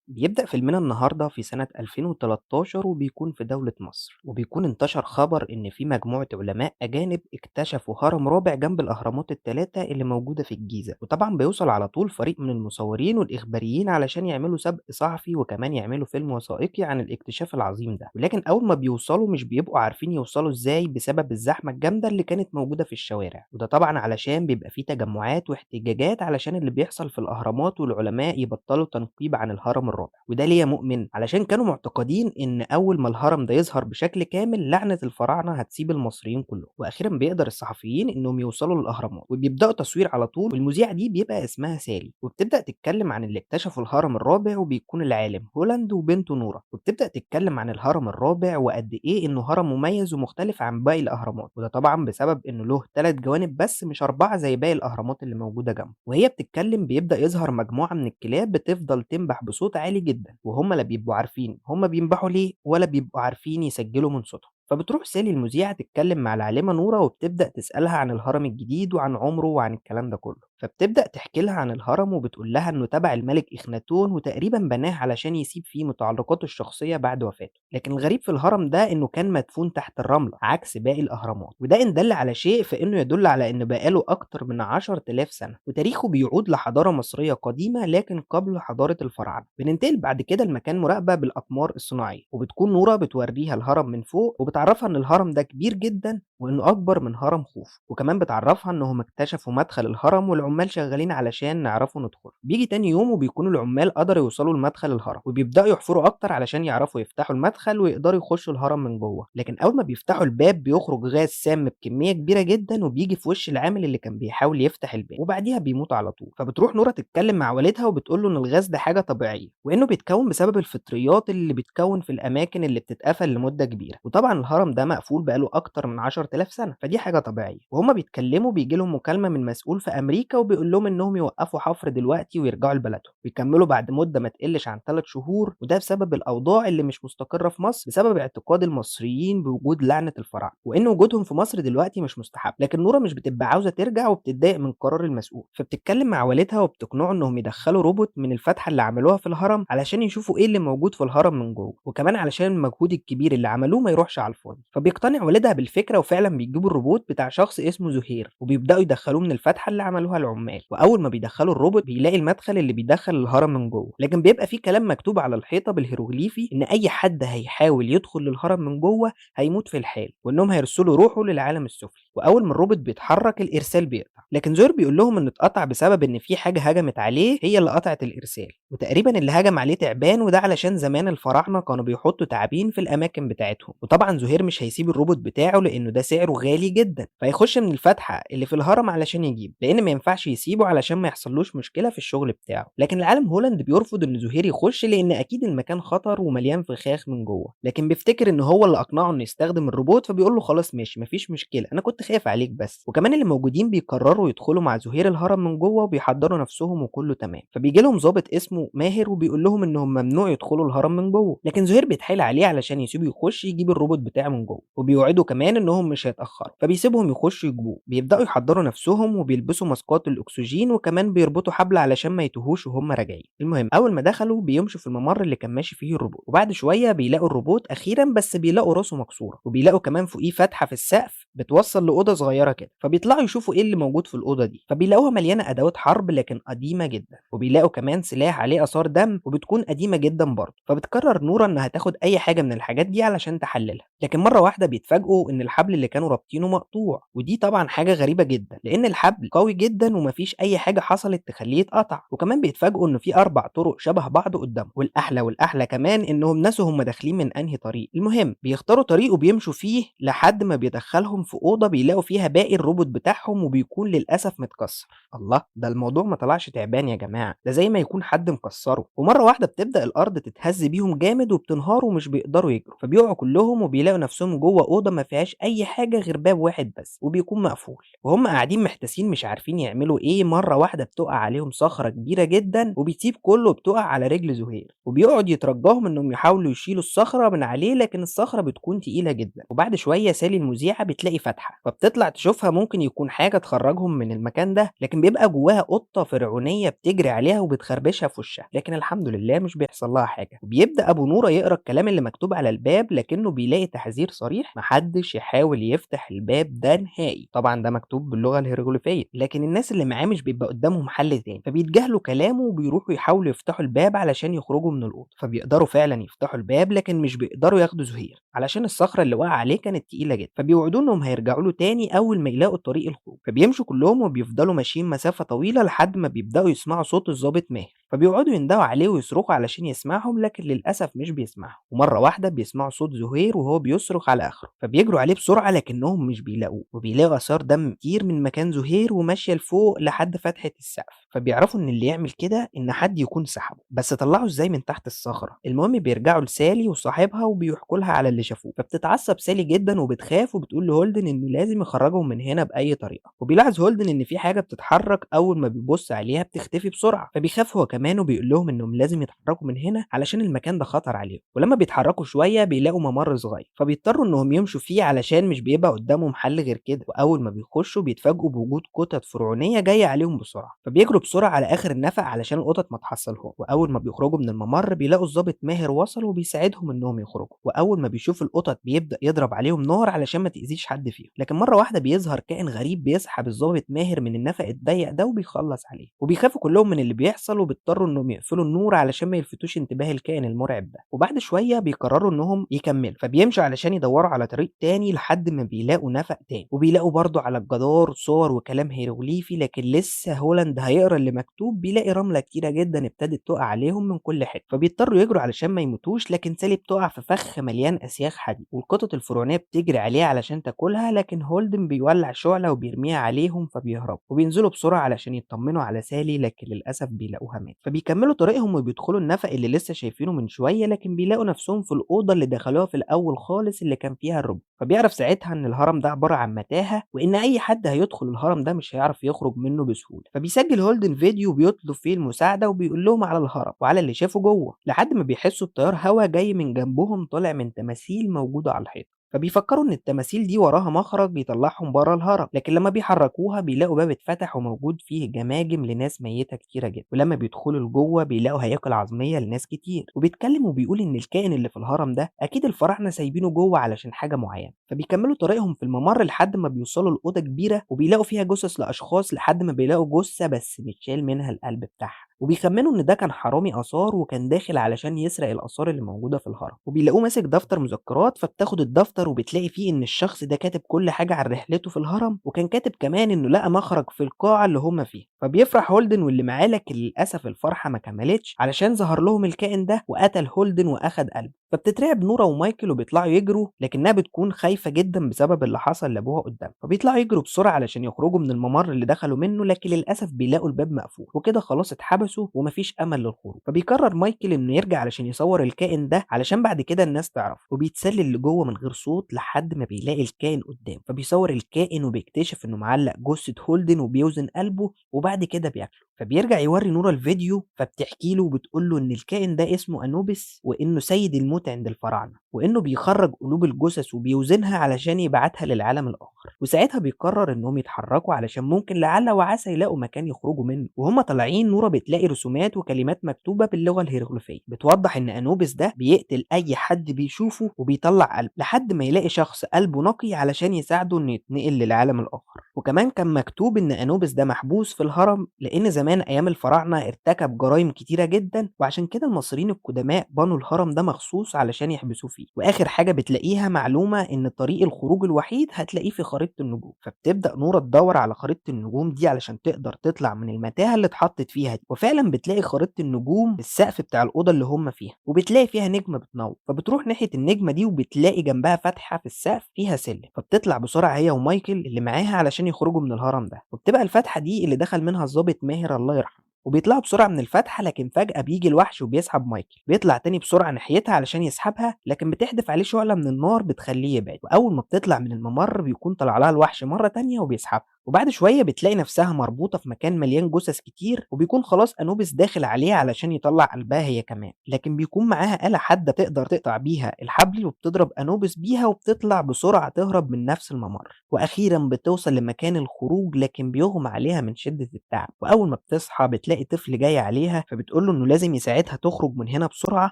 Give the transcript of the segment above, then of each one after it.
بيبدأ فيلمنا النهاردة في سنة 2013 وبيكون في دولة مصر، وبيكون انتشر خبر إن في مجموعة علماء أجانب اكتشفوا هرم رابع جنب الأهرامات الثلاثة اللي موجودة في الجيزة. وطبعا بيوصل على طول فريق من المصورين والإخباريين علشان يعملوا سبق صحفي وكمان يعملوا فيلم وثائقي عن الاكتشاف العظيم ده. ولكن أول ما بيوصلوا مش بيبقوا عارفين يوصلوا إزاي بسبب الزحمة الجامدة اللي كانت موجودة في الشوارع، وده طبعا علشان بيبقى فيه تجمعات واحتجاجات علشان اللي بيحصل في الأهرامات والعلماء يبطلوا تنقيب عن الهرم الرابع. وده ليه يا مؤمن؟ علشان كانوا معتقدين إن أول ما الهرم ده يظهر بشكل كامل لعنة الفراعنة هتسيب المصريين كلهم. وأخيرا بيقدر الصحفيين إنهم يوصلوا للأهرامات وبيبدأوا تصوير على طول، والمذيعة دي بيبقى اسمها سالي، وبتبدأ تتكلم عن اللي اكتشفوا الهرم الرابع وبيكون العالم هولاند وبنته نورة، وبتبدأ تتكلم عن الهرم الرابع وقد إيه إنه هرم مميز ومختلف عن باقي الأهرامات، وده طبعا بسبب إنه له 3 جوانب بس مش 4 زي باقي الأهرامات اللي موجودة جنبه. وهي بتتكلم بيبدأ يظهر مجموعة من الكلاب بتفضل تنبح بصوت عالي جدا، وهم لا بيبقوا عارفين هم بينبحوا ليه ولا بيبقوا عارفين يسجلوا من صوتهم. فبتروح سالي المذيعة تتكلم مع العالمة نورة وبتبدأ تسألها عن الهرم الجديد وعن عمره وعن الكلام ده كله. فبتبدأ تحكي لها عن الهرم وبتقول لها إنه تبع الملك إخناتون وتقريبا بناه علشان يسيب فيه متعلقاته الشخصية بعد وفاته. لكن الغريب في الهرم ده إنه كان مدفون تحت الرملة عكس باقي الأهرامات، وده إن دل على شيء فإنه يدل على إنه بقاله أكتر من 10,000 سنة، وتاريخه بيعود لحضارة مصرية قديمة لكن قبل حضارة الفراعنة. بننتقل بعد كده لمكان مراقبة بالأقمار الصناعية، وبتكون نورة بتوريها الهرم من فوق وبتعرفها إن الهرم ده كبير جدا وإنه أكبر من هرم خوفو، وكمان بتعرفها إنهم اكتشفوا مدخل الهرم والعمال شغالين علشان نعرفوا ندخل. بيجي تاني يوم وبيكونوا العمال قدروا يوصلوا لمدخل الهرم، وبيبدأوا يحفروا أكتر علشان يعرفوا يفتحوا المدخل ويقدروا يخشوا الهرم من جوه. لكن أول ما بيفتحوا الباب بيخرج غاز سام بكمية كبيرة جدا وبيجي في وش العامل اللي كان بيحاول يفتح الباب، وبعديها بيموت على طول. فبتروح نورة تتكلم مع والدها وبتقول له إن الغاز ده حاجة طبيعية وإنه بيتكون بسبب الفطريات اللي بتكون في الأماكن اللي بتتقفل لمدة كبيرة، وطبعا الهرم ده مقفول بقاله أكتر من 10,000 سنة، فدي حاجة طبيعية. وهما بيتكلموا بيجي لهم مكالمة من مسؤول في أمريكا وبيقول لهم إنهم يوقفوا حفر دلوقتي ويرجعوا لبلدهم، ويكملوا بعد مدة ما تقلش عن 3 شهور، وده بسبب الأوضاع اللي مش مستقرة في مصر بسبب اعتقاد المصريين بوجود لعنة الفراعنة وإن وجودهم في مصر دلوقتي مش مستحب. لكن نورة مش بتبقى عاوزة ترجع وبتتضايق من قرار المسؤول، فبتتكلم مع والدها وبتقنعه إنهم يدخلوا روبوت من الفتحة اللي عملوها في الهرم علشان يشوفوا إيه اللي موجود في الهرم من جوه، وكمان علشان المجهود الكبير اللي عملوه ما يروحش على الفاضي. فبيقتنع والدها بالفكرة وفعلا بيجيبوا الروبوت بتاع شخص اسمه زهير وبيبدأوا يدخلوه من الفتحة اللي عملوها العمال. وأول ما بيدخلوا الروبوت بيلاقي المدخل اللي بيدخل الهرم من جوه، لكن بيبقى فيه كلام مكتوب على الحيطة بالهيروغليفي إن أي حد هيحاول يدخل للهرم من جوه هيموت في الحال، وإنهم هيرسلوا روحه للعالم السفلي. وأول ما الروبوت بيتحرك الإرسال بيقطع، لكن زهير بيقول لهم إنه اتقطع بسبب إن في حاجة هجمت عليه هي اللي قطعت الإرسال، وتقريبا اللي هجم عليه تعبان، وده علشان زمان الفراعنة كانوا بيحطوا تعابين في الأماكن بتاعتهم. وطبعا زهير مش هيسيب الروبوت بتاعه لأنه ده سعره غالي جدا، فيخش من الفتحة اللي في الهرم علشان يجيب، لأن ما ينفعش يسيبه علشان ما يحصلوش مشكلة في الشغل بتاعه. لكن العالم هولاند بيرفض إن زهير يخش لأن أكيد المكان خطر ومليان فخاخ من جوه، لكن بيفتكر إن هو اللي أقنعه إنه يستخدم الروبوت، فبيقول له خلاص ماشي مفيش مشكلة، أنا كنت خايف عليك بس. وكمان اللي موجودين بيقرروا يدخلوا مع زهير الهرم من جوه وبيحضروا نفسهم وكله تمام. فبيجي لهم ضابط اسمه ماهر وبيقول لهم إنهم ممنوع يدخلوا الهرم من جوه، لكن زهير بيتحايل عليه علشان يسيبه يخش يجيب الروبوت بتاعه من جوه، وبيوعدوا كمان إنهم مش هيتأخروا، فبيسيبهم يخشوا يجيبوه. بيبدأوا يحضروا نفسهم وبيلبسوا ماسكات الأكسجين وكمان بيربطوا حبل علشان ما يتوهوش وهم راجعين. المهم أول ما دخلوا بيمشوا في الممر اللي كان ماشي فيه الروبوت، وبعد شوية بيلاقوا الروبوت أخيرا، بس بيلاقوا راسه مكسورة، وبيلاقوا كمان فوقيه فتحة في السقف بتوصل لأوضة صغيرة كده، فبيطلعوا يشوفوا إيه اللي موجود في الأوضة دي، فبيلاقوها مليانة أدوات حرب لكن قديمة جدا، وبيلاقوا كمان سلاح عليه آثار دم وبتكون قديمة جدا برضه. فبتقرر نورة إنها تاخد أي حاجة من الحاجات دي علشان تحللها، لكن مرة واحدة بيتفاجئوا إن الحبل اللي كانوا رابطينه مقطوع، ودي طبعا حاجة غريبة جدا لأن الحبل قوي جدا ومفيش أي حاجة حصلت تخليه يتقطع. وكمان بيتفاجئوا إنه في 4 طرق شبه بعض قدامهم، والأحلى والأحلى كمان إنهم نسوا هم داخلين من أنهي طريق. المهم بيختاروا طريق وبيمشوا فيه لحد ما بيدخلهم في أوضة بيلاقوا فيها باقي الروبوت بتاعهم وبيكون للأسف متكسر. الله، ده الموضوع ما طلعش تعبان يا جماعة، ده زي ما يكون حد مكسره. ومرة واحدة بتبدأ الأرض تتهز بيهم جامد وبتنهار ومش بيقدروا يجروا، فبيقعوا كلهم وبيلاقوا نفسهم جوه أوضة ما فيهاش أي حاجة غير باب واحد بس وبيكون مقفول. وهم قاعدين محتاسين مش عارفين يعملوا إيه. مرة واحدة بتقع عليهم صخرة كبيرة جدا وبتسيب كله وبتقع على رجل زهير، وبيقعد يترجاهم إنهم يحاولوا يشيلوا الصخرة من عليه، لكن الصخرة بتكون تقيلة جدا. وبعد شوية سالي المذيعة بتلاقي فتحة، فبتطلع تشوفها ممكن يكون حاجة تخرجهم من المكان ده، لكن بيبقى جواها قطة فرعونية بتجري عليها وبتخربشها في وشها، لكن الحمد لله مش بيحصل لها حاجة. وبيبدأ أبو نورة يقرأ الكلام اللي مكتوب على الباب، لكنه بيلاقي تحذير صريح محدش يحاول يفتح الباب ده نهائي. طبعا ده مكتوب باللغة الهيروغليفية، لكن الناس اللي معاه مش بيبقى قدامهم حل تاني، فبيتجاهلوا كلامه وبيروحوا يحاولوا يفتحوا الباب علشان يخرجوا من الأوضة. فبيقدروا فعلا يفتحوا الباب، لكن مش بيقدروا ياخدوا زهير علشان الصخرة اللي وقع عليه كانت تقيلة جدا، فبيوعدوه انهم هيرجعوا له تاني اول ما يلاقوا طريق الخروج. فبيمشوا كلهم وبيفضلوا ماشيين مسافة طويلة لحد ما بيبدأوا يسمعوا صوت الضابط ماهر، فبيقعدوا يندهوا عليه ويصرخوا علشان يسمعهم، لكن للأسف مش بيسمعهم. ومرة واحدة بيسمعوا صوت زهير وهو بيصرخ على آخره، فبيجروا عليه بسرعة لكنهم مش بيلاقوه، وبيلاقوا آثار دم كتير من مكان زهير وماشية لفوق لحد فتحة السقف. فبيعرفوا إن اللي يعمل كده إن حد يكون سحبه، بس طلعوا إزاي من تحت الصخرة؟ المهم بيرجعوا لسالي وصاحبها وبيحكوا لها على اللي شافوه، فبتتعصب سالي جدا وبتخاف وبتقول لهولدن إنه لازم يخرجهم من هنا بأي طريقة. وبيلاحظ هولدن إن في حاجة بتتحرك، أول ما بيبص عليها بتختفي بسرعة، فبيخاف هو كمان وبيقول لهم إنهم لازم يتحركوا من هنا علشان المكان ده خطر عليهم. ولما بيتحركوا شوية بيلاقوا ممر صغير، فبيضطروا إنهم يمشوا فيه علشان مش بيبقى قدامهم حل غير كده. وأول ما بيخشوا بيتفاجئوا بوجود قطط فرعونية جاية عليهم بسرعة، فبيجروا بسرعة على آخر النفق علشان القطط ما تحصلهم. وأول ما بيخرجوا من الممر بيلاقوا الضابط ماهر وصل وبيساعدهم إنهم يخرجوا. وأول ما بيشوف القطط بيبدأ يضرب عليهم نار علشان ما تأذيش حد فيهم، لكن مرة واحدة بيظهر كائن غريب بيسحب الضابط ماهر من النفق الضيق ده وبيخلص عليه. وبيخافوا كلهم من اللي بيحصل وبيضطروا انهم يقفلوا النور علشان ما يلفتوش انتباه الكائن المرعب ده. وبعد شوية بيقرروا انهم يكملوا، فبيمشوا علشان يدوروا على طريق تاني لحد ما بيلاقوا نفق تاني، وبيلاقوا برضو على الجدار صور وكلام هيروغليفي، لكن لسه هولاند هيقرا اللي مكتوب بيلاقي رملة كتيرة جدا ابتدت تقع عليهم من كل حتة، فبيضطروا يجروا علشان ما يموتوش. لكن سالي بتقع في فخ مليان اسياخ حديد، والقطط الفرعونية بتجري عليه علشان تاكلها، لكن هولدن بيولع شعله وبيرميها عليهم فبيهربوا، وبينزلوا بسرعة علشان يطمنوا على سالي، لكن للاسف بيلاقوها مات. فبيكملوا طريقهم وبيدخلوا النفق اللي لسه شايفينه من شوية، لكن بيلاقوا نفسهم في الاوضة اللي دخلوها في الاول خالص اللي كان فيها الروبوت. فبيعرف ساعتها ان الهرم ده عبارة عن متاهه، وان اي حد هيدخل الهرم ده مش هيعرف يخرج منه بسهولة. فبيسجل هولدن فيديو بيطلب فيه المساعدة وبيقول لهم على الهرم وعلى اللي شافه جوه، لحد ما بيحسوا بتيار هوا جاي من جنبهم طالع من تماثيل موجودة على الحيط. فبيفكروا ان التماثيل دي وراها مخرج يطلعهم بره الهرم، لكن لما بيحركوها بيلاقوا باب اتفتح وموجود فيه جماجم لناس ميته كتيرة جدا. ولما بيدخلوا لجوه بيلاقوا هياكل عظميه لناس كتير، وبيتكلم وبيقول ان الكائن اللي في الهرم ده اكيد الفراعنة سايبينه جوه علشان حاجة معينة. فبيكملوا طريقهم في الممر لحد ما بيوصلوا لاوضه كبيرة وبيلاقوا فيها جثث لاشخاص، لحد ما بيلاقوا جثة بس متشال منها القلب بتاعها، وبيخمنوا ان ده كان حرامي اثار وكان داخل علشان يسرق الاثار اللي موجودة في الهرم. وبيلاقوه ماسك دفتر مذكرات، فبتاخد الدفتر وبتلاقي فيه ان الشخص ده كاتب كل حاجة عن رحلته في الهرم، وكان كاتب كمان انه لقى مخرج في القاعة اللي هم فيها. فبيفرح هولدن واللي معاه، لكن للاسف الفرحة ما كملتش علشان ظهر لهم الكائن ده وقتل هولدن واخد قلبه. فبتترعب نورا ومايكل وبيطلعوا يجروا، لكنها بتكون خايفة جدا بسبب اللي حصل لابوها قدام. فبيطلعوا يجروا بسرعة علشان يخرجوا من الممر اللي دخلوا منه، لكن للاسف بيلاقوا الباب مقفول، وكده خلاص اتحبسوا ومفيش امل للخروج. فبيقرر مايكل انه يرجع علشان يصور الكائن ده علشان بعد كده الناس تعرف، وبيتسلل لجوه من غير صوت لحد ما بيلاقي الكائن قدامه. فبيصور الكائن وبيكتشف انه معلق جثة هولدن وبيوزن قلبه، وبعد كده بياكله. فبيرجع يوري نورا الفيديو، فبتحكي له وبتقول له ان الكائن ده اسمه انوبيس، وانه سيد الموت عند الفراعنة، وانه بيخرج قلوب الجثث وبيوزنها علشان يبعتها للعالم الاخر. وساعتها بيقرر انهم يتحركوا علشان ممكن لعل وعسى يلاقوا مكان يخرجوا منه. وهم طالعين نورا بتلاقي رسومات وكلمات مكتوبة باللغة الهيروغليفيه بتوضح ان انوبيس ده بيقتل اي حد بيشوفه وبيطلع قلب، لحد ما يلاقي شخص قلبه نقي علشان يساعده انه يتنقل للعالم الاخر. وكمان كان مكتوب ان انوبيس ده محبوس في الهرم لان زمان ايام الفراعنة ارتكب جرائم كتيرة جدا، وعشان كده المصريين القدماء بنوا الهرم ده مخصوص علشان يحبسوه فيه. واخر حاجة بتلاقيها معلومة ان طريق الخروج الوحيد هتلاقيه في خريطة النجوم. فبتبدا نورا تدور على خريطة النجوم دي علشان تقدر تطلع من المتاهة اللي اتحطت فيها دي، وفعلا بتلاقي خريطة النجوم في السقف بتاع الاوضة اللي هم فيها، وبتلاقي فيها نجمه بتنور. فبتروح ناحية النجمة دي وبتلاقي جنبها فتحه في السقف فيها سلم، فبتطلع بسرعة هي ومايكل اللي معاها علشان يخرجوا من الهرم ده. وبتبقى الفتحة دي اللي دخل منها الضابط ماهر الله يرحمه، وبيطلعوا بسرعة من الفتحة، لكن فجاة بيجي الوحش وبيسحب مايكل. بيطلع تاني بسرعة ناحيتها علشان يسحبها، لكن بتحدف عليه شعله من النار بتخليه يبعد. واول ما بتطلع من الممر بيكون طلع لها الوحش مرة تانية وبيسحبها. وبعد شوية بتلاقي نفسها مربوطة في مكان مليان جثث كتير، وبيكون خلاص أنوبيس داخل عليها علشان يطلع قلبها هي كمان، لكن بيكون معاها آلة حادة تقدر تقطع بيها الحبل، وبتضرب أنوبيس بيها وبتطلع بسرعة تهرب من نفس الممر. وأخيرا بتوصل لمكان الخروج، لكن بيغمى عليها من شدة التعب. وأول ما بتصحى بتلاقي طفل جاي عليها، فبتقول له إنه لازم يساعدها تخرج من هنا بسرعة،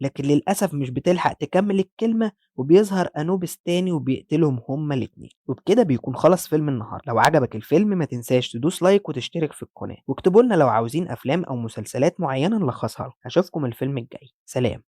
لكن للأسف مش بتلحق تكمل الكلمة وبيظهر أنوبيس تاني وبيقتلهم هما الاتنين. وبكده بيكون خلص فيلم النهارده. لو عجبك الفيلم ما تنساش تدوس like وتشترك في القناة، واكتبوا لنا لو عاوزين أفلام أو مسلسلات معينة نلخصها لكم. أشوفكم الفيلم الجاي، سلام.